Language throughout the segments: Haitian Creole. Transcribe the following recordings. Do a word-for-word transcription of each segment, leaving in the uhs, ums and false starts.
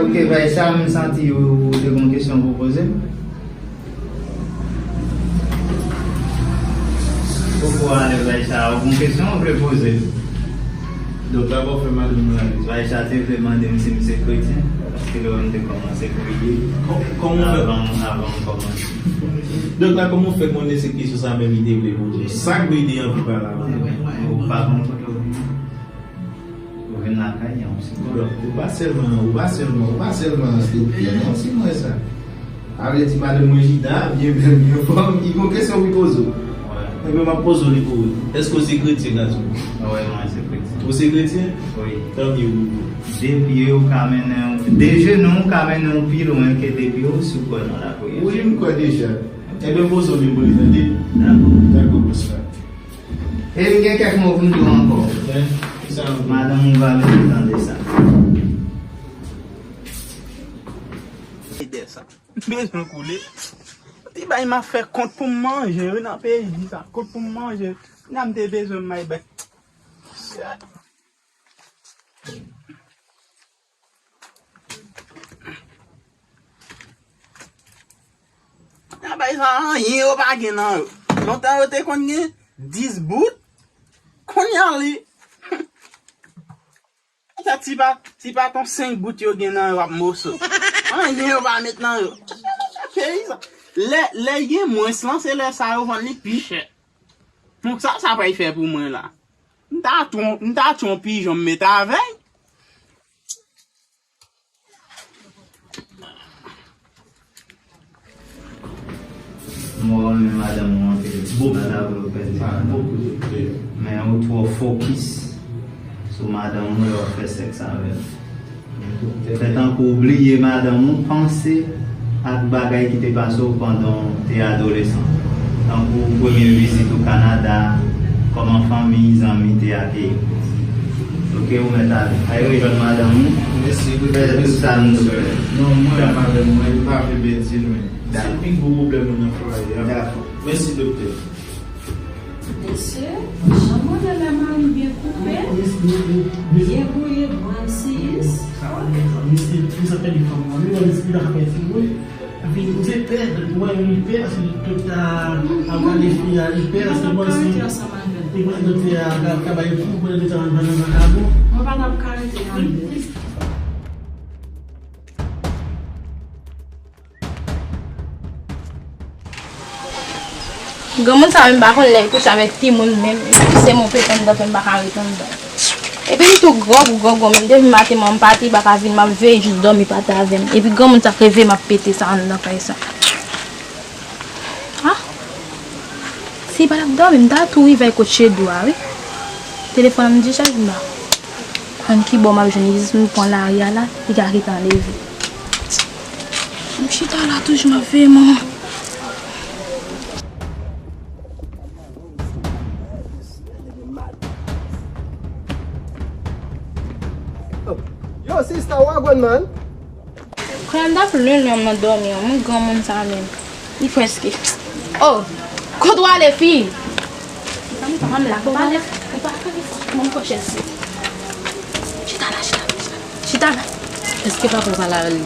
Ok, bay sa, m santi ou te gen yon kesyon pou poze m. Poko ale bay sa, ou gen kesyon ou vle poze m? Donk, la pa fè madanm nan alèz. Bay sa te vle mande m si m se kretyen, paske lè m te kòmanse priye Kò- kòman w fè? Avan, avan m kòmanse. Donk, la kòman w fè konnen se kesyon sa menm li te vle poze? Sa k vle di anvi pale avè w? Ou pa konn kote w vini. Ou vin lakay an, ou se Bon, ou pa sèlman, ou pa sèlman, ou pa sèlman se kretyen, non, si mwen sa. A vle di madanm mwen Jida, byen bèl, byen fòm, li gon kesyon pou poze w. Ebyen, m ap poze w li pou ou. Èske w se kretyen, gason? Wi, mwen se kretyen. Ou se kretyen? Wi. Tanmye pou ou. De pye ou ka mennen w, de jenou ou ka mennen w pi lwen ke de pye w si w kwè nan lapriyè. Wi, m kwè deja. Ebyen, poze w li pou li tande. Dakò. Dakò, bòs la. E m gen kèk mo pou m di w ankò. Madanm ou va bezwen tande sa. Ede sa. Bezwen koule. Ti bay m ap fè kont pou m manje, wi, nan peyi sa. Kont pou m manje. Nan m te bezwen may bay. Nan bay sa anyen yo pa gen nan yo. Lontan yo te konn gen dis bout. Kounye a li. Sa ti pa, ti pa ton senk bout yo gen nan yo ap moso. Anyen yo pa met nan yo. Peyi sa. Lè, lè gen mwens lan, se lè sa yo vann li pi chè. Donk sa, sa pral fè pou mwen la. M ta tchon, m ta tchon pijon m met avè l. Mwen renmen madanm ou anpil. Bokou. Mwen ta vle w pèdi madanm ou. Bokou. Men ou twò fokis sou madanm ou lè w ap fè sèks avè l. Fè tankou w bliye madanm ou, panse ak bagay ki te pase w pandan w te adolesan. Tankou premye vizit ou Kanada, kòman fanmi, zanmi te akeyi w. Ok, ou mèt ale. Al rejwenn madanm ou. Mèsi, fè tout sa nou dwe fè. Non, mwen, madanm mwen, m pa vle pèdi l, men. Se pi gwo pwoblèm nou nan fwaye a. Dakò. Mèsi, doktè. Mesye, jan mwen wè la mari byen koupe, byen gouye, byen siyis. Misye, misye pèdi fanm nan. Li wè misye la fè ti bwen. Epi, misye pè, wè li pè, paske doktè a ap gade fi a, li pè, paske panse li panse doktè a ka, ka bay kou, pandan doktè a nan, nan, nan kabo. Mwen pa t ap ka rete la. Granmoun sa menm pa konn lè l kouche avèk timoun menm, se mwen pete anndan, m pa ka ret anndan. Epi m tou gròg, gròg, gròg, menm depi maten mwen m pati, m pa ka vin, m ap veye jis dòmi pati avè m. Epi granmoun sa k reve m ap pete sa anndan kay sa. Ah! Si l pa t ap dòmi, m ta tou rive al kot Chedou a, wi. Telefòn an m dichaj m la. Konn ki bò m ap jwenn li, jis m pran lari a la, li ka gentan leve. M chita la toujou, m ap veye manman. Yo, sista, wagwan, man. Kòm m t ap lwen lwen nan dòmi an, mwen granmoun sa menm. Li prèske. Oh! Kote w ale, fi? Zanmi pa m la, ou pa lè, ou pa fè efò, mwen pran chèz. Chita la, chita la, chita la. Chita la. Èske papa w pale avè l?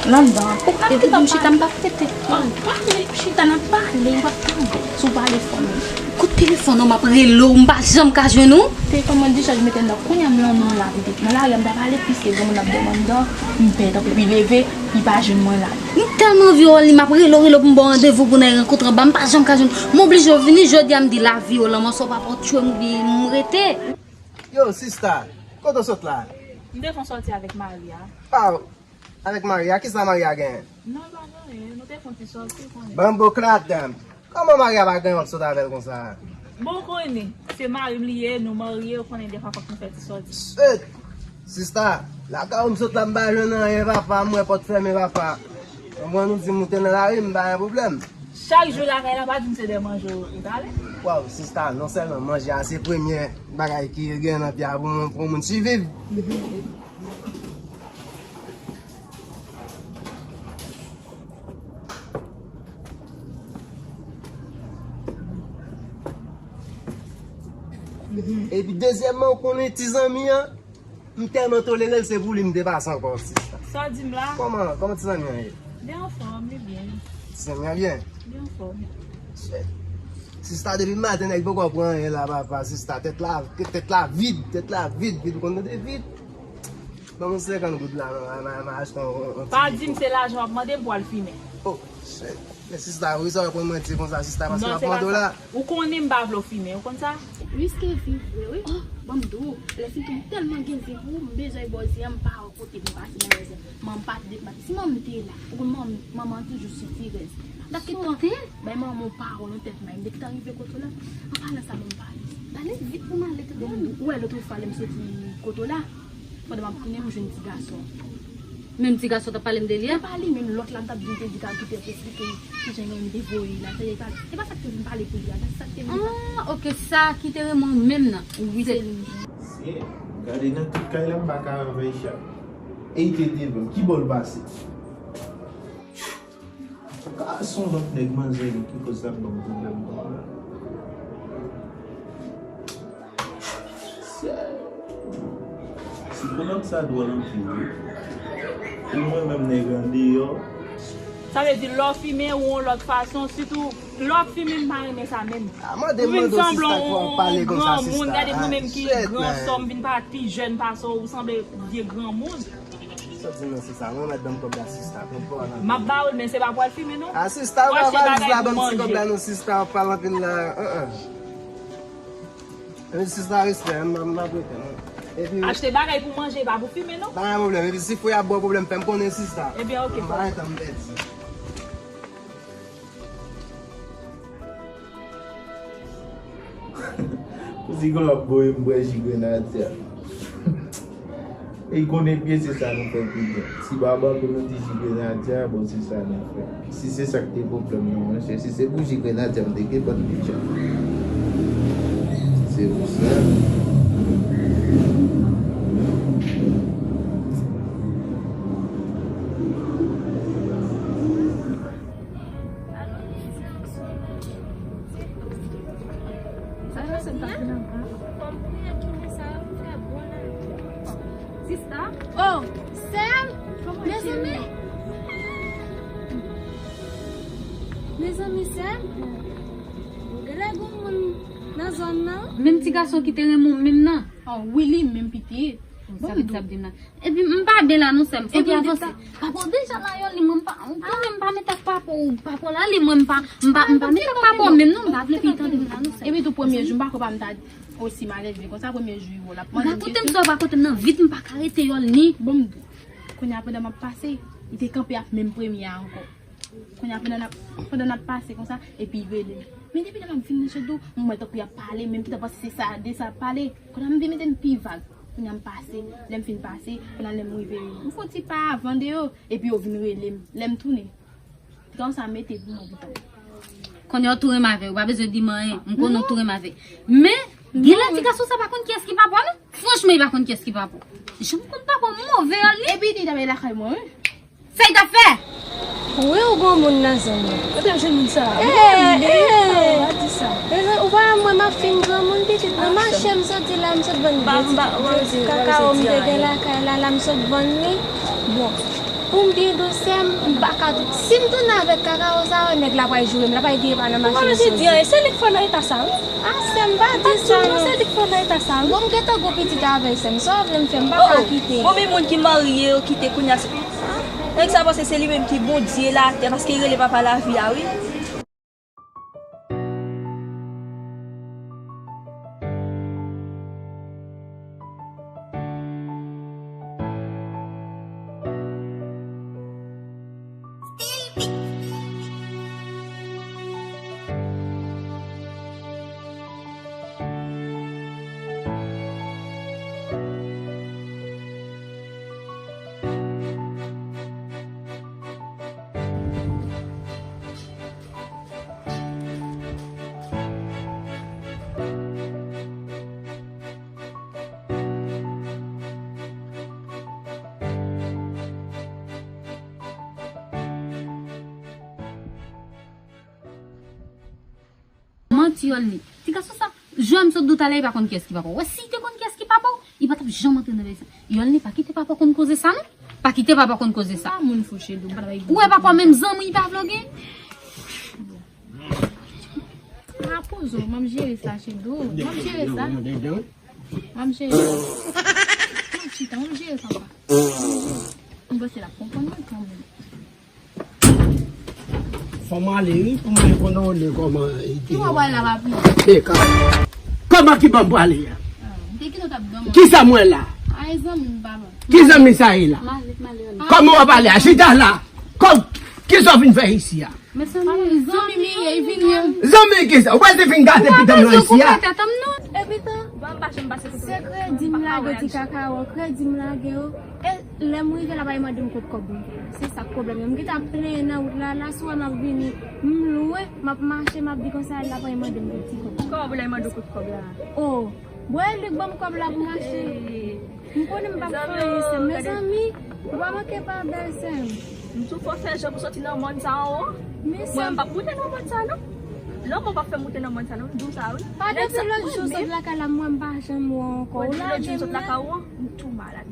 Nan dan. Epi m chita, m pa pete. Chita, n ap pale, ou pa tande. Si w pale fò, men. Kout telefòn nan, m ap rele w, m pa janm ka jwenn ou. Telefòn mwen dichaj, mete nan kounye a m lan non la, pitit. Nan lari a, m pa pale plis ke granmoun ap dòmi anndan, m pè tankou pi leve, li pa jwenn mwen la. M tèlman anvi wè w, m ap rele w, rele w pou m ba w randevou pou n al rankontre anba, m pa janm ka jwenn ou. M oblije w vini jodi a, m di lavi w lan mò, sa w pa pran tchwe m oubyen m rete. Yo, sista, kote w sot la? M te fè yon sòti avèk Maria. Ah, avèk Maria, kisa Maria genyen? Non, pa gen anyen, nou te fè yon ti sòti, ou konnen. Banmboklat, danm. Kòman Maria pa gen yon sòt avè l konsa? Bon, ou konnen, se mari m li ye, nou marye, ou konnen defwa fòk nou fè ti sòti. Sèt! Sista, lakay ou m sot la m pa jwenn anyen, papa, m wè pòt fèmen, papa. Mwen, nou di m ou te nan lari, m pa gen pwoblèm. Chak jou lakay la, pa di m se de manje ou t ale. Waw, sista, non sèlman manje a se premye bagay ki gen nan vi a pou, pou moun siviv. Epi dezyèmman, ou konnen ti zanmi an, m tèlman tolere l, se pou li m te pase ankò, sista. Sa w di m la? Kòman, kòman ti zanmi an ye? Li anfòm, li byen. Ti zanmi an byen? Li anfòm. Shit. Sista, depi maten nèg poko pran anyen la, papa, sista, tèt la, tèt la vid, tèt la vid, vid, ou konn tande vid. Ban m yon senkant goud la, non, m a, m a, m a achte yon, yon ti... Pa di m se lajan w ap mande m pou al fimen. Oh, shit. Men sista, wi, sa w konn mwen di konsa, sista, paske m ap mande w la. Ou konnen m pa vle w fimen, ou konn sa? Riske vi vre, wi. Oh, ban m di w, lè sitwon tèlman gen vi pou ou, m bezwen bò zye a, m pa wè kote pou m pase nan rèzè. Manman m pa t de-, si manman m te la, ou konn manman, manman toujou sitirèz. Gad ki tan, bay manman yon pawòl nan tèt mwen, m te gentan rive kote w la. An palan sa, ban m pale. Pale vit pou m ale tande. Ou wè lòt fwa lè m soti kote w la, pandan m ap tounen, m jwenn ti gason. Menm ti gason t ap pale m de li a? Se pa li menm, lòt la m t ap di, m te di k al kite l te esplike kijan yon moun te voye l la. Se pa, se pa sa k te vin pale pou li a, se sa k te vin pale. Ah, ok, sa ki te renmen w menm nan. Wi, se li. Seyè, gade nan tout kay la, m pa ka wè Veysha. E li te devan m, ki bò l pase? Ka se yon lòt nèg manzè ki koz l ap ban m pwoblèm konsa. Sèl. Psikològ sa dwòl anpil wi. Pou mwen menm nèg andeyò. Sa vle di lè w fimen ou yon lòt fason, sitou lè w ap fimen m pa renmen sa menm. Ou vin sanble yon granmoun, gade nou menm ki gran sè m vin parèt pi jèn pase w, ou sanble vye granmoun. Sa w di non sista, mwen mèt ban m kòb la sista, pran pwa nan. M ap ba w l, men se pa pou al fimen non. Ah sista, ou pa valiz la, ban m ti kòb la non sista, w ap pale anpil la. Epi sista respè, m pa, m pa prete non. Epi achte bagay pou manje, pa pou fimen non. Pa gen pwoblèm, epi si frè a ba w pwoblèm, fè m konnen sista. Ebyen ok. M pa gen tan m pèdi. Pou si kon ap voye m bwè ji grenadya. E konnen byen se sa nou fè pi byen. Si baba pou nou di ji grenadya, bon se sa nou fè. Si se sa k te pwoblèm nan, monchè, si se pou ji grenadya m te gen bann pija. Se pou sa. Sista? Oh, sè m? Mezanmi. Mezanmi, sè m. Genlè gon moun nan zòn nan. Menm ti gason ki te renmen w menm nan. Oh, wi, li menm piti. Sa vle di sa ap di m la. Epi m pa byen la non sè m, fò n avanse. Papa w deja la Yoli, mwen m pa, ou konnen m pa met ak papa w, papa w la li, mwen m pa, m pa, m pa met ak papa w menm non, m pa vle fi tande m la non sè m. Epi tou premye jou, m pa kwè pa m ta osi malelve konsa, premye jou yo l ap mande m kesyon. Gade kote m sot, pa kote m nan vit, m pa ka rete Yoli. Bon, m di w, kounye a pandan m ap pase, li te kanpe ak menm premye a ankò. Kounye a pandan n ap, pandan n ap pase konsa, epi li rele m. Men depi lè m ap vin nan chè tou, m wè tankou y ap pale, menm ki ta panse se sa, de sa y ap pale. Kounye a m vin mete m pi vag. Kounye a m pase, lè m fin pase, kounye a lè m rive, m fè yon ti pa avan de yo, epi yo vin rele m. Lè m tounen, ti gason sa mete pou mwen pitan. Kounye a w tou renmen avè l, ou pa bezwen di m anyen, m konnen w tou renmen avè l. Men, genlè ti gason sa pa konn kiyès ki papa w non. Franchman, li pa konn kiyès ki papa w. Jan m konn papa w move Yoli. Epi li t ap lakay mwen, wi. Sa l t ap fè? Wi, ou gon moun nan zòn nan. Kote m jwenn moun sa a? Eh, eh. Pa di sa. Mezanmi, ou pa wè mwen m ap fin granmoun pitit. Nan mache m sot di la, m sot vann de ti kakawo m te gen lakay la, la m sot vann li. Bon, pou m byen dous, sè m, m pa ka tou. Si m tounen avèk kakawo sa yo, nèg la pral joure m, l ap di e pa nan mache m sot. Ou pa bezwen di anyen, se li k fè w nan eta sa, wi. Ah, sè m, pa di sa non. Se li k fè w nan eta sa, wi. Bon, m gentan gwo pitit avè l, sè m. Sa w vle m fè, m pa ka kite. Bon, men moun ki marye yo kite kounye a, se, nèg sa panse se li menm ki Bondye latè, paske li rele papa lavi a, wi. Manti Yolny. Ti gason sa, jan m sot di w talè, li pa konn kiyès ki papa w. Wè, si li te konn kiyès ki papa w, li pa t ap janm antre nan bagay sa. Yolny, pa kite papa w konn koze sa, non. Pa kite papa konn koze sa. Pa moun fou, Chedou, m pa t ap... Ou wè papa menm zanmi pa vle w gen? Bon. Pa poze w, m ap jere sa, Chedou. M ap jere sa. M ap jere sa. M ap chita, m ap jere sa, papa. M panse l ap konprann mwen kanmenm. Fò m ale, wi, pou mwen konnen kòman li te. Ki w ap pale la, papi? E ka. Kòman ki ban m prale a? Ah, m te kite w t ap dòmi. Ki sa m wè la? Ay, zanmi m, papa. Ki zanmi sa ye la? Male, male, male. Kòman w ap pale a? Chita la. Kòm, ki sa w vin fè isi a? Zanmi m ye, li vini an. Zanmi ki sa? Ou pa te fin gate pitit m nan isi a? Ou pa bezwen koupe tèt m non. E pitit, se kredi m lage ti kakawo, kredi m lage yo. E lè m rive la, pa mande m kot kòb mwen. Se sa k pwoblèm yo. M gentan ap plenyen nan wout la, la si w wè m ap vini, m lwen, m ap mache, m ap di konsa, la pa mande m kot ti kòb. Kòman pou l mande w kot kòb la? Oh, bon, e li k ban m kòb la pou m achte. M konnen m p ap fè anyen, sè m. Mezanmi, ou pa manke pa bèl, sè m. M tou fò fè jan pou soti nan mòn sa anwo. Mwen, m p ap moute nan mòn sa non. Lanmò p ap fè m moute nan mòn sa non, m di w sa wi. Pa depi lòt jou sot lakay la, mwen m pa janm wè w ankò. Ou lage m la. M tou malad.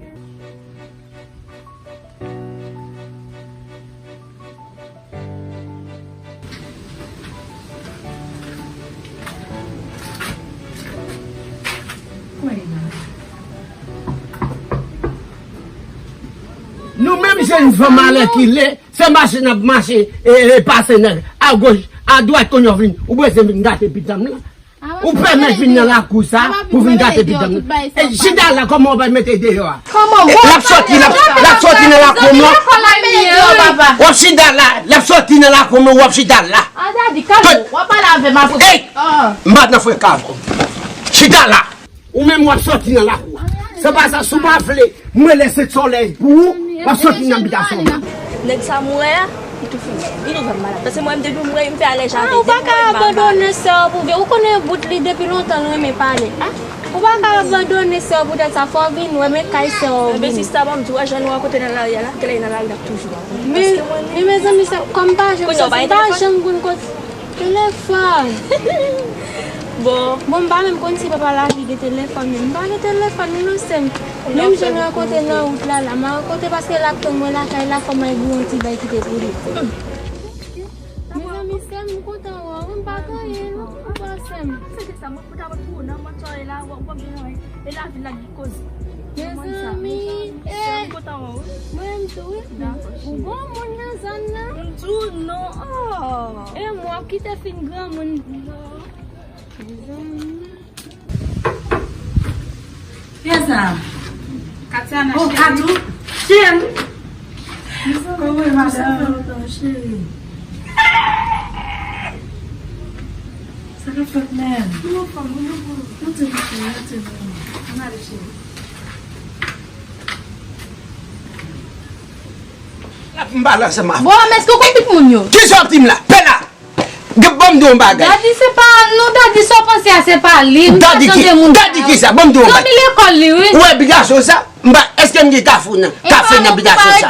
Nou menm jèn fanm alèkile, se mache n ap mache, e, e pase nan agoch, adwat, kounye a w vin, ou bezwen vin gate pitit m nan. Ou pèmèt vin nan lakou sa pou vin gate pitit m nan. E chita la, kòman w va mete deyò a? L ap soti, l ap, l ap soti nan lakou m nan. W ap chita la, l ap soti nan lakou m nan, w ap chita la. Ey, m pa nan freka avè w. Chita la. Ou menm w ap soti nan lakou a. Se pa sa, si w pa vle mwen lese solèy pou ou, w ap soti nan bitasyon m nan. Nèg sa m wè a, li tou fini. Li tou fè m malad. Paske mwen menm depi m wè li, m fè alèj avè li. Depi m wè li, m mal pale. Ou pa ka abandone sè w pou vye. Ou konnen bout li depi lontan, l renmen pale. Ou pa ka abandone sè w poutèt sa, fò w vin wè, men kay sè w vini. Enben sista, ban m di w, wè jan nou rankontre nan lari a la, genlè nan lari n ap toujou rankontre. Men, men mezanmi, sè, kòm m pa janm soti, m pa janm konn kote. Telefòn. Bon. Bon, m pa menm konn si papa Lavi gen telefòn menm. M pa gen telefòn non, sè m. Menm jan n rankontre nan wout la la, m a rankontre paske l ap tann mwen lakay la, fò m al di yon ti bay kite pou li. Mezanmi, sè m, m kontan wè w wi, m pa gen anyen non pou w, sè m. Mwen ta mèt pou ou nan mòn sa w ye la, w ap gen anyen. E Lavi la ki koze. Mezanmi, eh, mwen menm tou wi. Ou bon moun nan zòn nan? M di w non. Oh. E mwen w ap kite fin granmoun. Non. Mezanmi. Kiyès sa? Katiana, oh, cheri. Katou. Cheri. Kòman w ye, madanm? Sa fè lontan, cheri. Sa k ap fèt menm? Mwen anfòm, mwen anfòm. Monte, monte, monte, monte. Ann ale, cheri. M pale ansanm avè w. Bon, men èske w konn tout moun yo? Kisa w ap di m la? Pè la! Ban m di w yon bagay. Daddy, se pa nou, Daddy, sa w panse a, se pa li. Nou pa chanje moun sa yo. Daddy kisa? Ban m di w yon bagay. Zanmi lekòl li, wi. Ou wè bitasyon sa? M pa, èske m gen kafou nan, kafe nan bitasyon sa?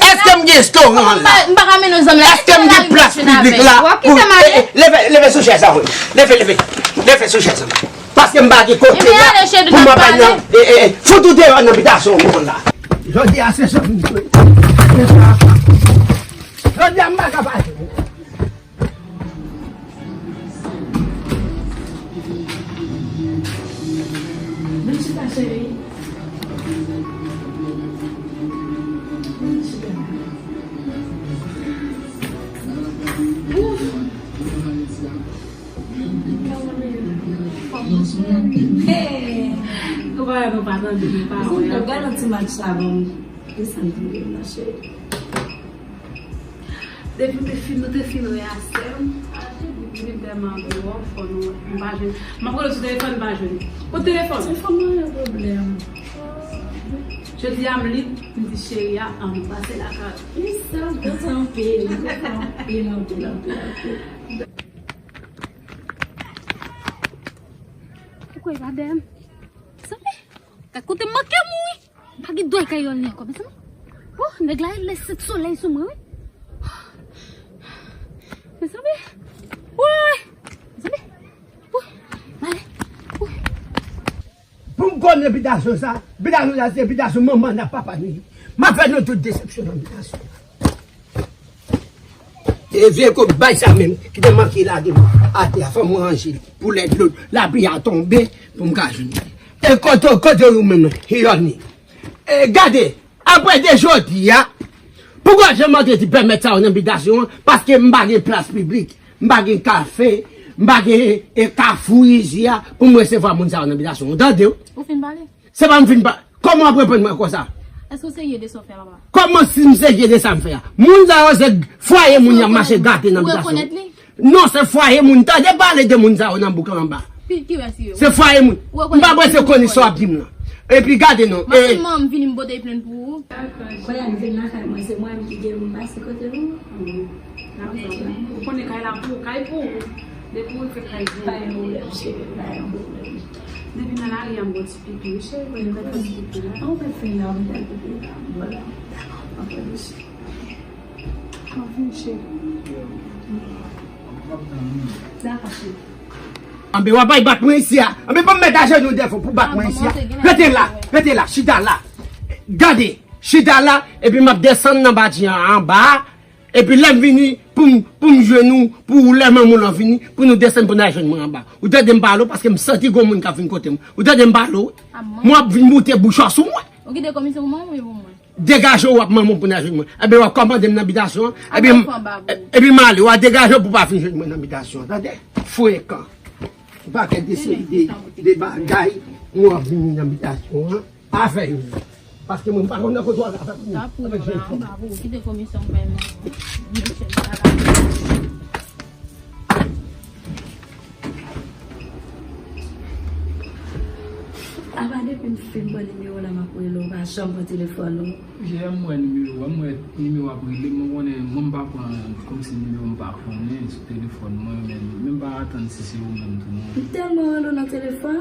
Èske m gen restoran la? Èske m gen plas piblik la? Leve, leve sou chèz la, wi. Leve, leve. Leve sou chèz la. Paske m pa gen kote la pou m ap bay nan, e, e, e, fout ou deyò nan bitasyon w la. Jodi a se sou vin tou. Jodi a m pa ka pase. Vin chita, cheri. Vin chita. Ouf. Hey! Ou pa wè nou pa tande, nou pa wè. Gade yon ti match la, bon. Desann videyo m nan, cheri. Depi nou te fin, nou te fin wè a sè m. Li vin tèlman anpil, fò nou, m pa jwenn. M ap rele sou telefòn, m pa jwenn. Kot telefòn? Telefòn mwen gen pwoblèm. Jodi a m lib, m di cheri a, ann pase lakay. Wi, sa, m kontan anpil, m kontan anpil, anpil, anpil, anpil. Ou kwè pa dèyè m? Sanble. Gad kote m manke mouri. Pa gen dòy kayòl li ankò, mezanmi. Oh, nèg la lese solèy sou mwen, wi. Mezanmi. Woy! Mezanmi. Woy! Male. Woy! Pou m konnen bitasyon sa, bitasyon sa se bitasyon manman n ak papa nou ye. M ap fè nou tout desepsyon nan bitasyon. E vye kout bay sa menm ki te manke lage atè a, fò m ranje l pou lè dlo lapli a tonbe pou m ka jwenn. E kote, kote ou menm, Yoni? E gade, apre de jodi a, poukò Jan Mande di pèmèt sa yo nan bitasyon an? Paske m pa gen plas piblik, m pa gen kafe, m pa gen e kafou isi a pou m resevwa moun sa yo nan bitasyon an. Tande w? Ou fin pale? Se pa m fin pa. Kòman w ap reponn mwen konsa? Èske w serye de sa w fè a, papa? Kòman si m serye de sa m fè a? Moun sa yo se fwaye moun y ap mache gate nan bitasyon. Ou rekonèt li? Non, se fwaye moun. Tande pale de moun sa yo nan bouk la anba. Ki, ki rès yo? Se fwaye moun. M pa prese konnen sa w ap di m nan. Epi gade non. Mwen sèlman m vini m pote plent pou ou. Kounye a m vin lakay mwen, se mwen menm ki gen moun pase kote nou. Ou konnen kay la pou ou, kay pou ou. Depi ou fè kay pou ou. Pa gen pwoblèm, cheri, pa gen pwoblèm. Depi nan lari a, m gon ti pipi, wi, cheri, mwen fè ti pipi la. An, ou mèt fè la, ou mèt pipi la. Vwala. Dakò. Anpè de cheri. Anpè de cheri. Dakò, cheri. Anbe w ap al bat mwen isi a. Anbe pa m met ajenou devan pou bat mwen isi a. Rete la, rete la, chita la. Gade, chita la, epi m ap desann nan badji an anba a. Epi lè m vini, pou m, pou m jwenn ou, pou ou lè manman w lan vini, pou nou desann pou n al jwenn mwen anba. Ou tande m pale w, paske m santi gon moun k ap vin kote m. Ou tande m pale w? Mwen ap vin moute bouch ou sou mwen. Ou kite komisyon pou manman w oubyen pou mwen? Degaje w, w ap manman w pou n al jwenn mwen. Ebyen, w ap kòmande m nan bitasyon an. Ebyen, m, ebyen, m ale, w a degaje w pou w pa vin jwenn mwen nan bitasyon an, tande? Frekan. Yon pakèt de seri de, de bagay, w ap vini nan bitasyon an. Afè yo. Paske mwen pa konn nan kote w al avèk ou. Sa pou avèk mwen la, mwen pa pou kite komisyon mwen. Apa depi m fin pran nimewo w la, m ap rele w, ou pa janm pran telefòn ou. Yè m wè nimewo a, m wè nimewo ap rele m, mwen konnen mwen m pa pran, kòmsi nimewo m pa konnen sou telefòn mwen, men, men m pa atann si se ou menm tou non. M tèlman rele w nan telefòn.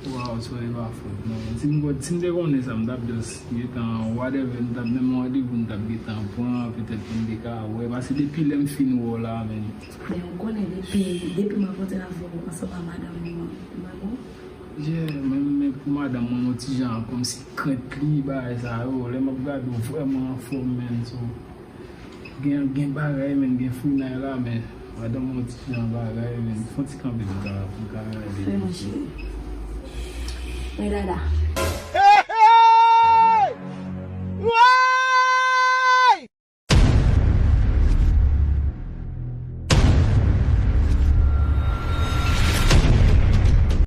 Waw, sorry, pa fòt mwen. Si m, si m te konnen sa, m t ap just gentan, whatever, m t ap menm yon randevou m t ap gentan pran, petèt pou m te ka wè, paske depi lè m fin wè w la, men. Men ou konnen depi, depi m rankontre avè w ansanm ak madanm mwen, mwen bon. Yeah, men, men pou madanm mwen, yon ti jan kòmsi krent li, bagay sa yo, lè m ap gade w vrèman anfòm, men, so. Gen, gen bagay, men, gen founay la, men madanm yon ti jan bagay, men fon ti kanpe pou ka, pou ka gade. Fè mwen cheri. Mwen dada.